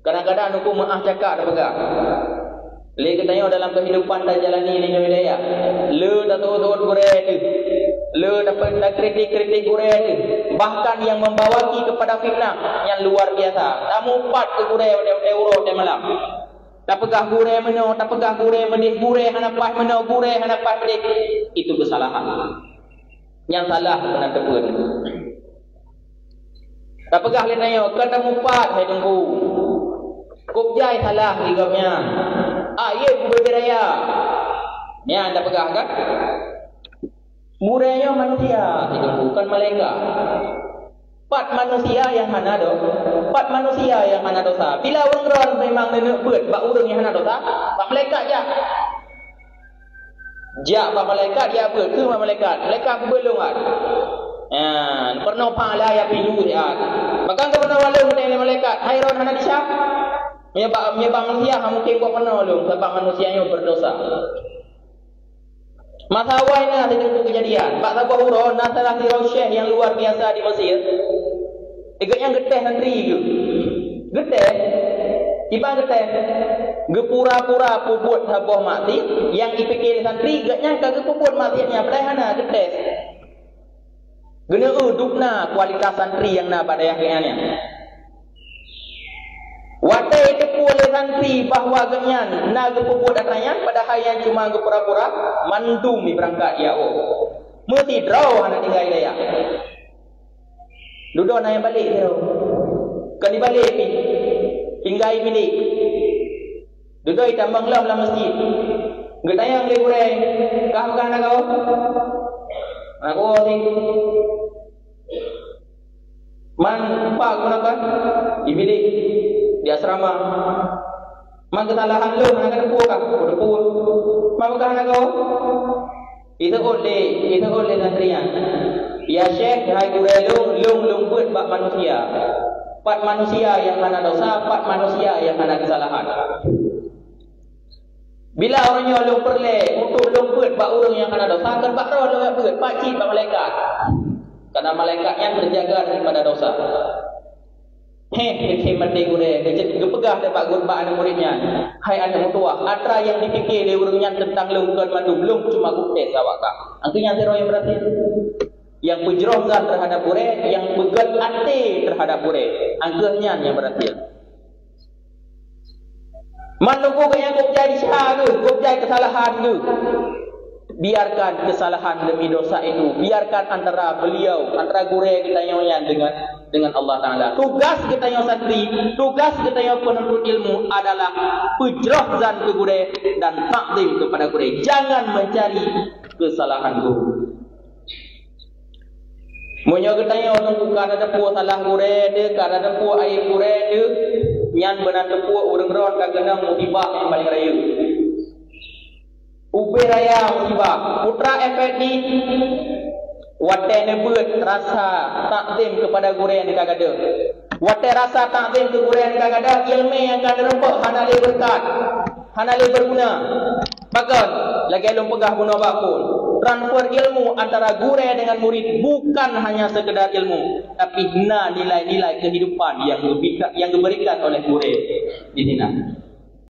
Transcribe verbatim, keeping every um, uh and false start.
Kadang-kadang Teungku meu'ah cakap tapeugah. Lé geutanyoe dalam kehidupan tajalani lé nyoe daya. Le tatu'ot-tu'ot gurée teuh. Le tape-, takritik-kritik gurée teuh. Bahkan yang membawaki kepada fitnah yang luar biasa. Tamupat keu gurée watée-watée uroe watée malam. Tapeugah gurée meunoe, tapeugah gurée meudeh, gurée hana paih meunoe, gurée hana paih meudeh. Itu kesalahan. Nyang salah meunan teupeu. Tapeugah lé tanyoe, "Ka tamupat hai Teungku. Kop jai salah di gobnyan. Aye kubeuet raya." Nyan tapeugah kan? Gurée nyoe manusia, hai Teungku, kon malaikat. Pat manusia nyang hana do-, pat manusia nyang hana dosa. Bila ureuëng droe memang neuneuk beuet bak ureuëng nyang hana dosa, bak malaikat jak. Jak bak malaikat, jak beuet keu bak malaikat. Malaikat geubeuet lôn at. Ha, peurunoe phala ya pilu siat. Maka geupeurunoe lôn teuntée lé malaikat, hai droen hana desya. Meunyoe bak, meunyoe bak manusia, ha mungken buet peurunoe lôn, sabab manusia nyoe berdosa. Masa awai na sidroe keujadian. Bak saboh uroe, na salah sidroe syekh nyang luar biasa di Mesir. Gobnyan geutéh santri geuh. Geutéh. Kiban geutéh. Geupura-pura peubuet saboh maksiat, nyang jipike lé santri, gobnyan ka geupeubuet maksiat nyan, padahai hana geutéh. Geuneuk eu dubna kualitas santri nyang na bak dayah gobnyan nyan. Watée jiteupeue lé santri bahwa gobnyan na geupeubuet atra nyan, padahai nyan cuma geupura-pura, mandum jibeurangkat jiwoe. Meusidroe hana tinggai dayah. Dudoe na nyang balek sidroe. Kon jibalek pih. Tinggai milék. Dudoe tamong lom lam meuseujid. Geutanyong lé gurée, "Kah peugah na kawoe?" "Na kawoe sit." "Man, pat guna kah?" "Di bilék, di asrama." "Man, keusalahan lôn hana kateupeue kah?" "Kateupeue." "Man peugah na kawoe?" Jiseuôt lé, jiseuôt lé santri nyan, "Ya Syekh, hai gurée lôn, lôn, lôn beuet bak manusia. Pat manusia nyang hana dosa, pat manusia nyang hana keusalahan. Bila uroe nyoe lôn peureulée untuk lôn beuet bak ureuëng nyang hana dosa, kon bak droe lôn beuet, pat cit bak malaikat. Karena malaikat nyan teujaga daripada dosa." Heh, heh, heh, maté gurée, geujeuet geupeugah lé bak gurée bak aneuëk murit nyan, "Hai aneuëk meutuwah, atra nyang jipike lé ureuëng nyan teuntang lôn kon mandum, lôn cuma geutés awak kah." Angkeu nyan sidroe nyang beurati. Nyang peujroh zan terhadap gurée, nyang peugét até terhadap gurée. Angkeu nyan nyang beurati. Man lôn keu nyang gobnyan desya geuh, gobnyan keusalahan geuh. Biarkan kesalahan demi dosa itu, biarkan antara beliau, antara gurée geutanyoe nyan dengan, dengan Allah Taala. Tugas geutanyoe santri, tugas geutanyoe penuntut ilmu adalah peujroh zan keu gurée dan takzim kepada gurée. Jangan mencari kesalahan guru. Meunyoe geutanyoe teungku ka na teupeue salah gurée teuh, ka na teupeue aéb gurée teuh, nyan beunan teupeue ureuëng droe ka keunong musibah nyang paleng rayeuk. Ubé raya musibah. Peue treuk efek jih? Watée neubeuet rasa takzim keupada gurée nyang ka gadôh. Watée rasa takzim keu gurée nyang ka gadôh, iéleumé nyang ka neureumpok hana lé beureukat, hana lé beuguna. Pakon? Lagée lôn peugah bunoe bak phon, transfer ilmu antara gurée dengan murid bukan hanya sekedar ilmu, tapi na nilai-nilai kehidupan yang geubika-, yang geuberikan oleh gurée di sinan.